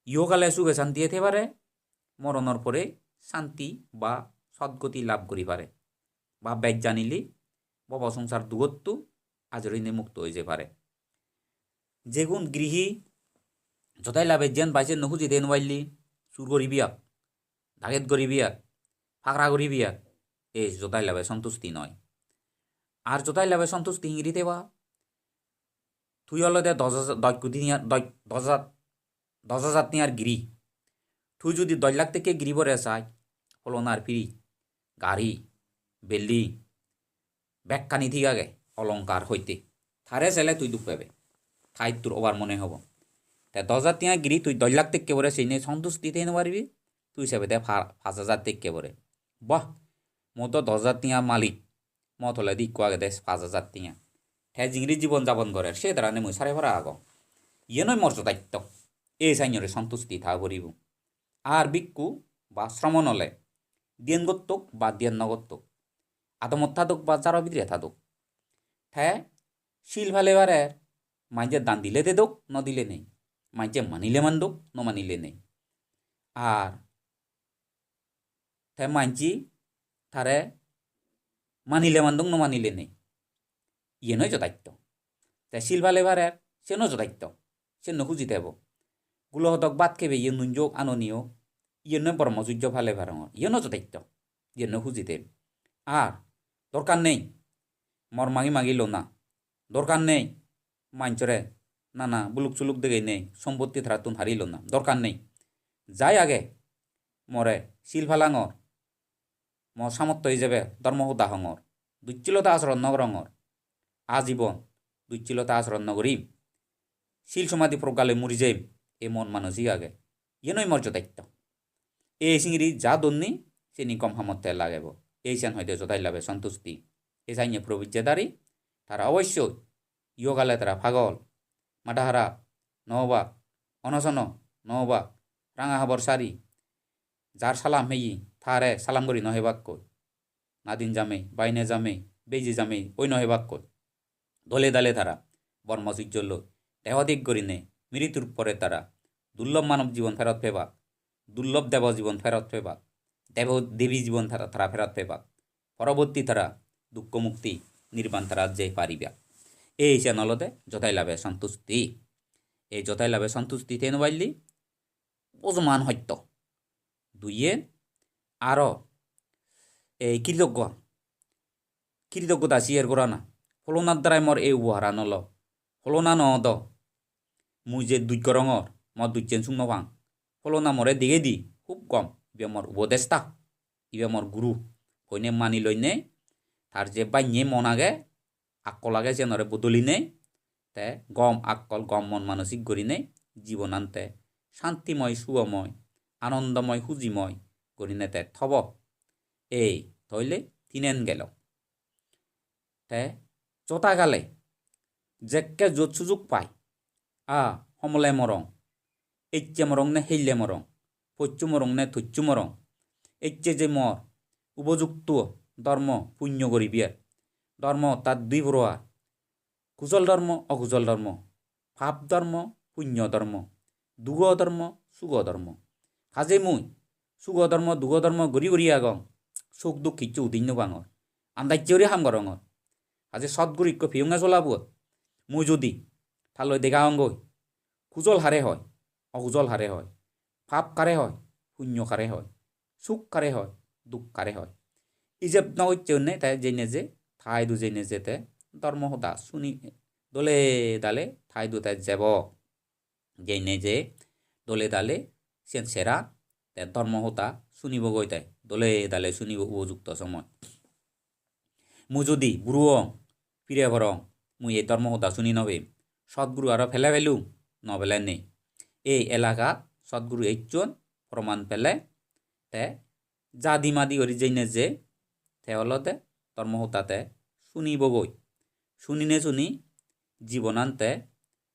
Ihokale suge santiye thei pare, moronor pore santi ba sodgoti lab guri pare, ba bej janile bobo songsar dugottu ajori ne mukto oi jei pare. Jegun grihi jodai labe jiyan pai siyanne huji thei no palle, sur guri biyak, daget guri biyak, pagra guri biyak, e jodai labe sontusti noi. Ar jodai labe sontusti hingiri theba? Tui olode dos hajar, dos koti tenga, dos, dos hajar, dos hajar tengar giri. Tui judi dos lakh tekke giri bore saj, holonar fridge, gari, building, bekkani thik age, olongkar hoite. Tare sele tui duk pebe. Taittur obar mone hobo. Te dos hajar tenga giri tui dos lakh tekke bore seinei sontusti thei no paribi, tui sebede pa-, pach hajar tekke bore. Bah, mo do dos hajar tenga malik, mo toledi ikko agede pach hajar tenga. Te jingiri jibon jabon gorer, se darane mui sare para agong. Iyen oi mor jodaitto. Ei sannore sontusti tha poribo. Ar bikku ba sromon ole, diyen gottok ba diyen no gottok, adamot thadok ba jaro bidire thadok, te sil pale parer, manje dan dile dedok, no dile nei, manje manile mandok, no manile nei. Ar te manje tare manile mandok, no manile nei. Iyen oi jodaitto. Te sil pale parer, siyen oi jodaitto. Siyen no huji thebo. Gulo hodok bhat khebe, iyen nun jok anoniyo, iyen noi bormo sujjo pale parongor. Iyen oi jodaitto. Iyen no huji thebo. Ar dorkar nei mor magi magi lona. Dorkar nei manjore nana buluk suluk degei nei, sompotti tarattun hari lona. Dorkar nei. Jai age more sil palangor, mo samotto ijebe dhormo hoda hongor, dussilota asoron no gorongor, ajibon dussilota asoron no gorim, sil somadhi progga loi muri jem, ei mon manosik age, iyen oi mor jodaitto. Ei singiri ja donni, sini gom hamotte lagebo. Ei siyan hoide jodai labe sontusti. Ei sanye probijjadari, tara obossoi ihokale tara pagol, mada harap no obak, onosono no obak, ranga habor sari, jar salam heyi, tare salam guri no hebakkoi. Nadin jamei, baine jamei, beji jamei, oi no hebakkoi. Dole dale tara bormo sujjo loi, deho thik gurinei, mritur pore tara durlob manob jibon ferot pebak, durlob debo jibon ferot pebak, debo debi jibon tara, tara ferot pebak. Porobotti tara dukko mukti nirban tara jei paribak. Ei siyan olode jodai labe sontusti. Ei jodai labe sontusti thei no palle bojoman hosto. Duiye aro ei kritoggo, kritoggota share gorana. Holonar darai mor ei upoharan olo. Holona no odo. Mui je duj gorongor, mo dujjen sung no pang. Holona more digedi hub gom. Ibe mor upodesta. Ibe mor guru. Hoine mani loinei, tar je bannye mon age, akkol age, siyanore bodolinei, te gom akkol, gom mon manosik gurinei jibonan te shantimoi, sugomoy, anondomoy, hujimoy gurinei te thobo. Ei, toile tinen gelo. Te jotagale jekke jot sujug pai, a, homole morong, ecche morong ne helle morong, pocchu morong ne tocchu morong, ecche je mor upojukto dhormo punyo guribar, dhormo tar dui prokar, kujol dhormo, okujol dhormo, pap dhormo, punyo dhormo, dugo dhormo, sugo dhormo. Haje mui sugo dhormo, dugo dhormo guri guri agong, suk duk hissu udin no pangor, andacche guri ham gorongor. Haje sot guru ikko piyonge solabuot mui judi ta loi dega ongoi, kujol hare hoi, okujol hare hoi, pap hare hoi, punyo hare hoi, suk hare hoi, duk hare hoi. Ijeb no gocche onne te jeinei je, ta idu jeinei je te dhormo hoda suni, dole dale ta idu te jebo. Jeinei je dole dale siyen sera, te dhormo hoda sunibo goi te, dole dale sunibo upojukto somoy. Mui judi buro ong, pire porong, mui ei dhormo hoda suni no pem. Sotguru aro pele pelung, no pele nei. Ei elakat sotguru ejjon, proman pele, te jadi madi guri jeinei je, te olode dhormo hoda te sunibogoi. Sunine suni jibonan te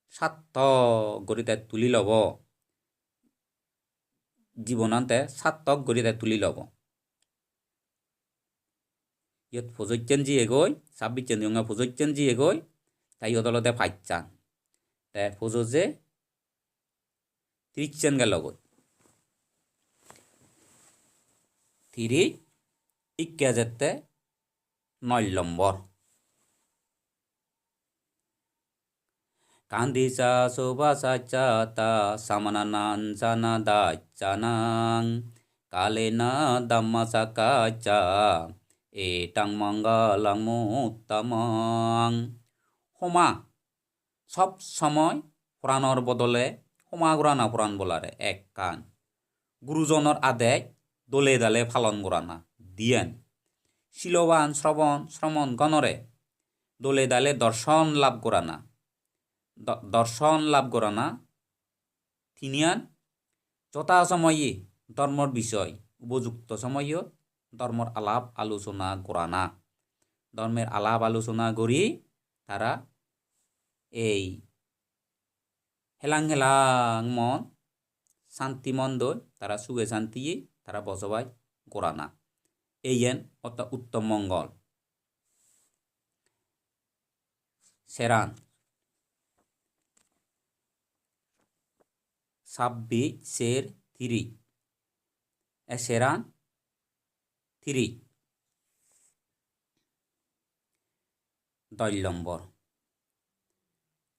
sartok guri te tuli lobo. Jibonan te sartok guri te tuli lobo. Iyot pojojjen jiyegoi, sabbissen jiyonge pojojjen jiyegoi, te iyot olode pachan. Te pojoje tirissen gelogoi. Tiri ikke ejette noi lombor. Khanti ca subhasacca ta samanananjana daccanang kalena dhammasakacca etang mangalang uttamang. Homa, sob somoi poranor bodole homa gorana poran bolare ekkan. Gurujonor adej dole dale palon gorana diyen. Siloban srobon sromon gonore dole dale dorson lab gorana. Do-, dorson lab gorana tiniyan. Jotha somoye dhormor bisoy, upojukto somoyot dhormor alap alochona gorana. Dhormor alap alochona guri tara ei helang helang mon, santi mon doi, tara suge santiye tara bosobas gorana. Eyen otta uttom mongol. Seran. Sabbi ser tiri. E seran tiri. Doj lombor.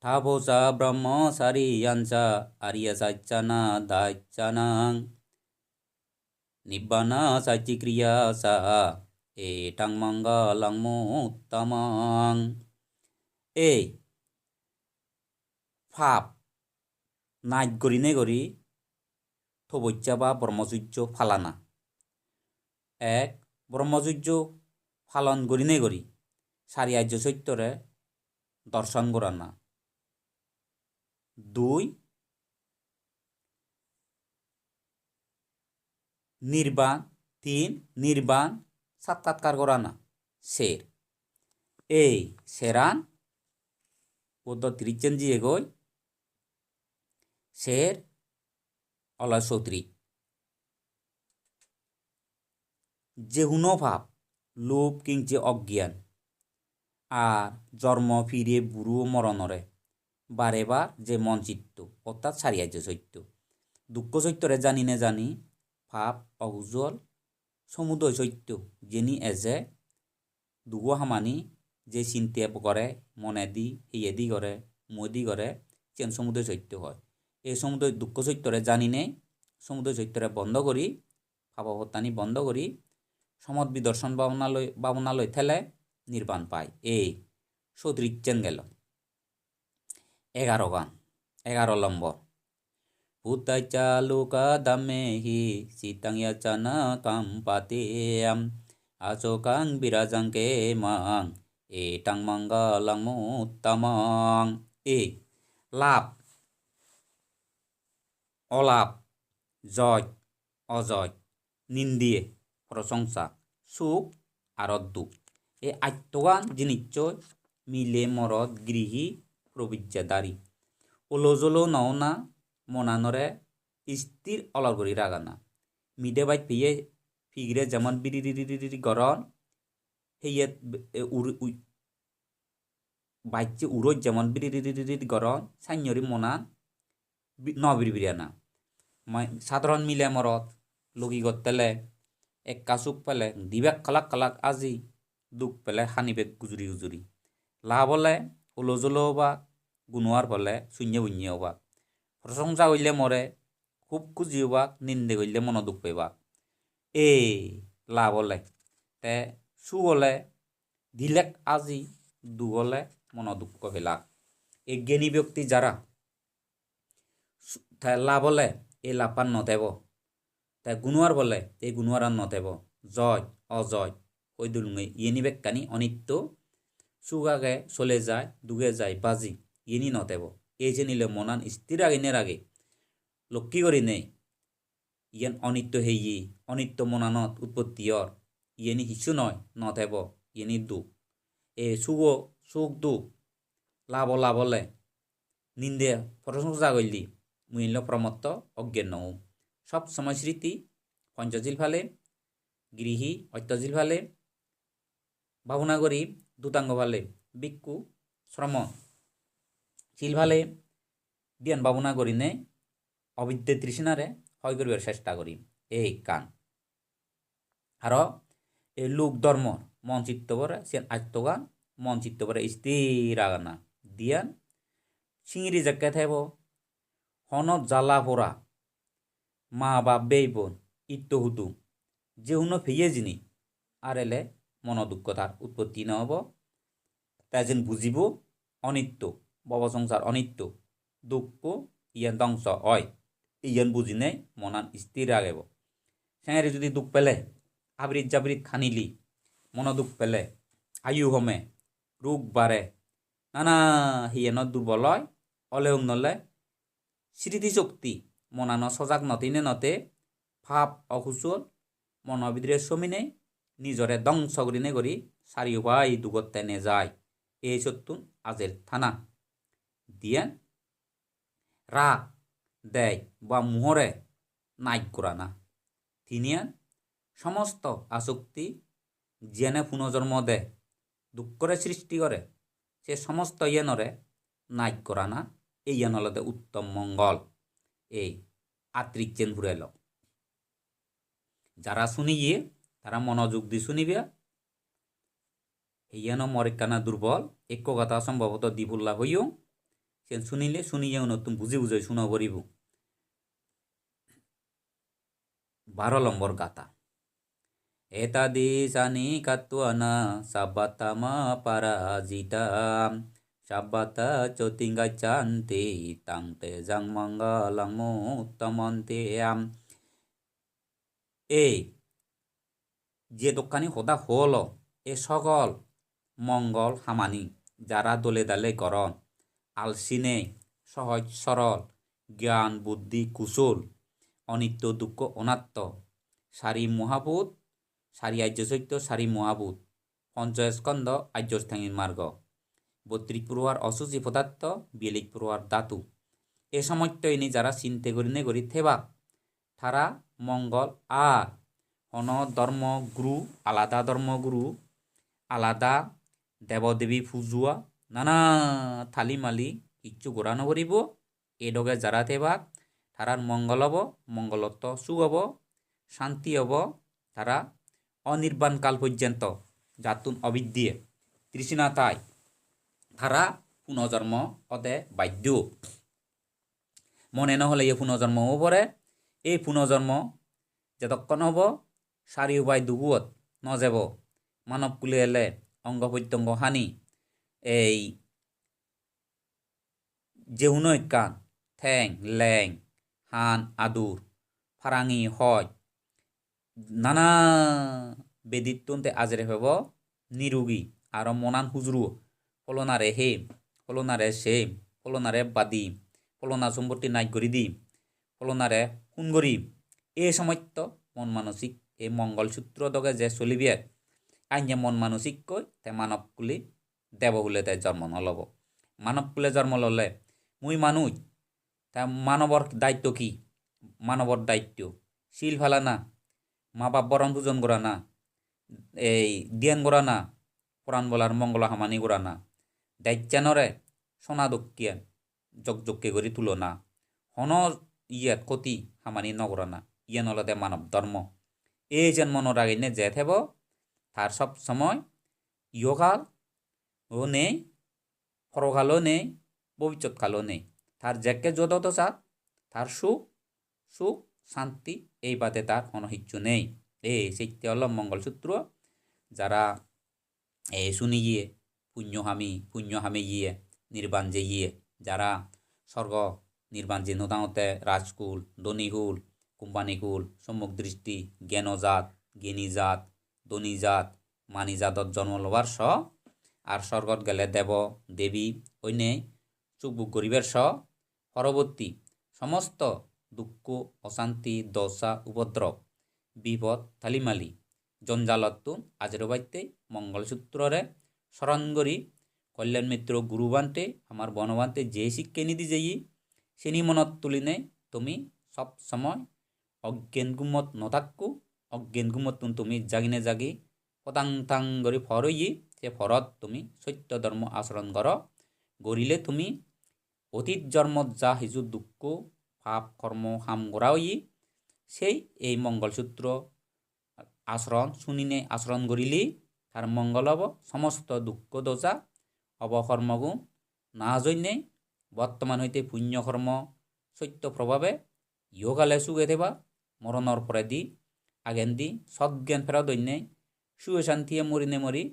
Taposa brahmacariyanca ariya saccana daccanang nibbana sacchikriya sa etang mangalang uttamang. Ei pap naj gorine gori topojja ba brahmacharjo palana. Ek, brahmacharjo palon gorine gori sari arjo sottore dorson gorana. Dui, nirban, tin, nirban sakkatkar gorana. Ser. Ei seran, Buddho tirissen jiyegoi, ser oloi sotri. Je huno pap, lub, kingse, oggiyan, ar jormo, pire, buro, moronore bare bar je mon chitto, ortat sari arjo sotto. Dukko sottore jani ne jani pap, okujol, somudoy sotto, jeni eje, dugo hamani je sinte gore, monedi, hiyedi gore, muodi gore, siyen somudoy sotto hoi. Ei somudoy dukko sottore janinei, somudoy sottore bondo guri, pabo pottani bondo guri, somot bidorson bhabonaloi, bhabonaloi thele nirban pai. Ei sotrissen gelo. Egarogan, egaro lombor. Buddhassa lokadhammehi cittaṃ yassa na kampati, asokam virajaṃ khemaṃ etang maṅgalaṃ uttamaṃ. Ei lab, olab, joj, ojoj, nindiye, prosongsa, suk aro duk. Ei attogan jinisso mile morot, grihi, probijjadari. Olo jolo no ona, monanore isthir olor guri ragana. Mide baj peye pigire jemon biriri goron, heye, e, ur-, ui-, bacche urot jemon biriri goron, sannori monan bi-, no biribiri ana. Mai-, sadharon mile morot logi gottele ekka suk pele dibek kalak kalak aji, duk pele hanibek gujuri gujuri. Lab ole olo jolo obak, gunuar pele sunye bunye obak. Prosongsa golle more hub huji obak, ninde golle mono duk pebak. Ei lab ole. Te suk ole dilek aji, duk ole mono dukko pelak. Ei gyani byokti jara, su-, te lab ole ei labban no thebo. Te gunuar bole ei gunuaran no thebo. Joj, ojoj, hoi dulunge, iyeni bekkani onitto, suk age, sole jai, duge jai, baji, iyeni no tebo. Ei jenile monan isthir ragine rage, lokki gurinei, iyen onitto heye, onitto monanot utpotti or, iyeni hissu noi, no tebo, iyeni duk. Ei sugo, suk duk, labo lab ole, ninde prosongsa goille, mui elo promotto oggen no om. Sob somoi sriti, ponchosil pale, grihi, ottosil pale, babona guri, dutango pale, bhikkhu, sromon, sil pale, diyan babona gurinei, obidde trishnare hoi guribar chesta guri. Ei ekkan. Aro ei lok dhormor mon chittobore, siyan attogan, mon chittobore isthir ragana. Diyan, singiri jekke thebo, hono jala pora, ma bap bei bon, itto hudu, je huno peye jini, ar ele mono dukko tar utpotti no obo. Te jen bujibo onitto, bobo songsar onitto, dukko, iyen dongso oi. Iyen bujinei monan isthir ragebo. Sengeri judi duk pele, abirit jabirit kanili, mono duk pele, ayu home, rug bare, nana hiyeno durbol oi, ole unole sriti shokti monano sojak no tine no te pap okusol mono bidire sominei nijore dongso gurine guri sari upai dugot tene jai. Ei sottun ajer thana. Diyen, rag, dej ba muhore naj gorana. Tiniyan, somosto asokti jiyane punojonmo de, dukkore srishti gore, se somosto iyanore naj gorana, ei iyan olode uttom mongol. Ei attrissen purelo. Jara suniye, tara monojog di sunibe. Iyano mor ekkana durbol, ekko gata sombhoboto di pulla hoyong. Sen sunile suniye unottun buji bujoi suno poribo. Baro lombor gata. Etadisani katvana sabbatthama parajita. Sabbattha cotingacchanti tang tejang mangalang muttamanti. Ei je dokkani hoda holo, e sogol mongol hamani jara dole dale goron, alsi nei, sohoj sorol, gyan, buddhi, kusol, onitto, dukko, onatto, sari muhabhut, sari ajjo sotto, sari muhabhut, poncho skondo, ajjo ostangik margo, bottrish prohar osuchi podatto, biyallish prohar dhatu. E somosto ini jara sinte gurine guri thebak, tara mongol ar hono dhormo guru, alada dhormo guru, alada debo debi pujo, nana tali mali hissu gora no poribo. E doge jara thebak, tarar mongol obo, mongolotto suk obo, shanti obo, tara onirban kal porjonto jattun obidye trishna thai, tara punojonmo ode baddho. Mone no hole ye punojonmo obo pore, ei punojonmo jedokkon obo, sari upai duguot no jebo, manob kule ele ongo pottongo hani, ei je huno ekkan, theng, leng, han, adur, parangi, hoj, nana bedittun te ajere pebo, nirugi, aro monan hujuru, holonare hem, holonare sem, holonare badim, holona sompotti naj guri dim, holonare hun guri, ei somosto mon manosik, ei mongol sutro doge je solibe, anye mon manosikkoi te manob kuli debo hule te jormo no lobo. Manob kule jormo lole, mui manuj, ta manobor daitto ki? Manobor daitto, sil palana, ma bap boron pujon gorana, ei dhyan gorana, poran bolar mongolo hamani gorana, dejjanore sona dokkiyan jokjokke guri tulona, hono iyet khoti hamani no gorana, iyan olode manob dhormo. Ei jen monot raginei je thebo, tar sob somoi ihokal o nei, porokal o nei, bobissot kal o nei. Tar jekke jodo dosat, tar suk, suk, santi, ei bade tar hono hissu nei. Ei sette olo mongol sutro, jara ei suniye, punyo hami, punyo hamiye, nirban jeye, jara sorgo nirban jei no tangotte rajkul, dhonihul, kumpanikul, sommok dristi, gyano jat, gyani jat, dhoni jat, mani jadot jonmo lobar so, ar sorgot gele debo debi oinei suk bhog goribar so, poroborti somosto dukko, osanti, dosa, upodrob, bipod, talimali, jonjalottun ajero batte Mongol Sutrore soron gori, Kolyan Mitro Guru Bhante, amar Bono Bhante je sikke nidi jeye, sini monot tulinei tumi sob somoy oggen gumot no thakko, oggen gumottun tumi jagine jagi podang tang gori por oye, se porot tumi sotto dhormo asoron goro, gorile tumi otit jormot ja hiju dukko, pap kormo ham gora oye, sei ei Mongol Sutro asoron sunine asoron gorile tar mongol obo, somosto dukko dosa obokormogun naj oinei, bortoman hoite punyo kormo sotto probabe ihokale suge theba, moronor poredi agendi sot gyan pherot oinei suge santiye morine mori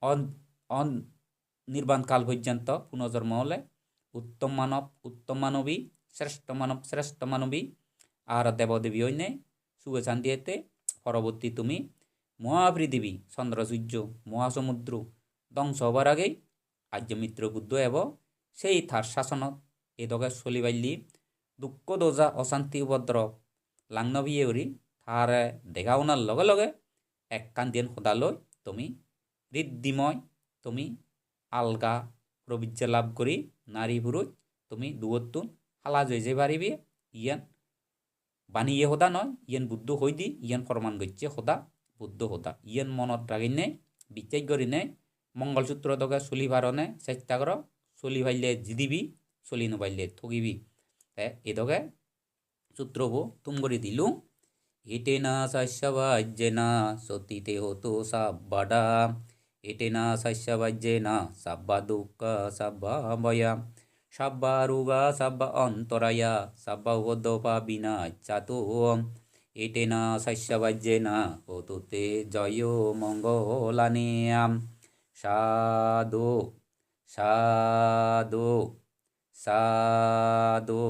on, on nirban kal porjonto punojormo ole uttom manob, uttom manobi, sreshto manob, sreshto manobi, ar debo debi oinei suge santiye te poroborti tumi moha prithibi, chondro surjo, moha somudro dongso obar agei Arjo Mitro Buddho ebo, sei tar sasonot edoge soli palle, dukko doja osanti upodrob lang no piye guri tare dega onar loge loge ekkan diyen hoda loi tumi riddhimoy, tumi alga probijja lab guri nari puruj tumi dugottun halas oi jei paribe. Iyen baniye hoda noi, iyen Buddho hoide, iyen proman gocche hoda, Buddho hoda. Iyen monot raginei, bicchej gurinei, Mongol Sutro doge soli parone chesta goro, soli palle jidibi, soli no palle thogibi. Te ei doge sutrobo thum guri dilung. Etena saccavajjena sotthi te hotu sabbada. Etena saccavajjena sabba dukkha sabba bhaya sabba roga sabba antaraya sabba upaddava vinassatu. Etena saccavajjena hotu te jayo mangalani. Sadhu, sadhu, sadhu.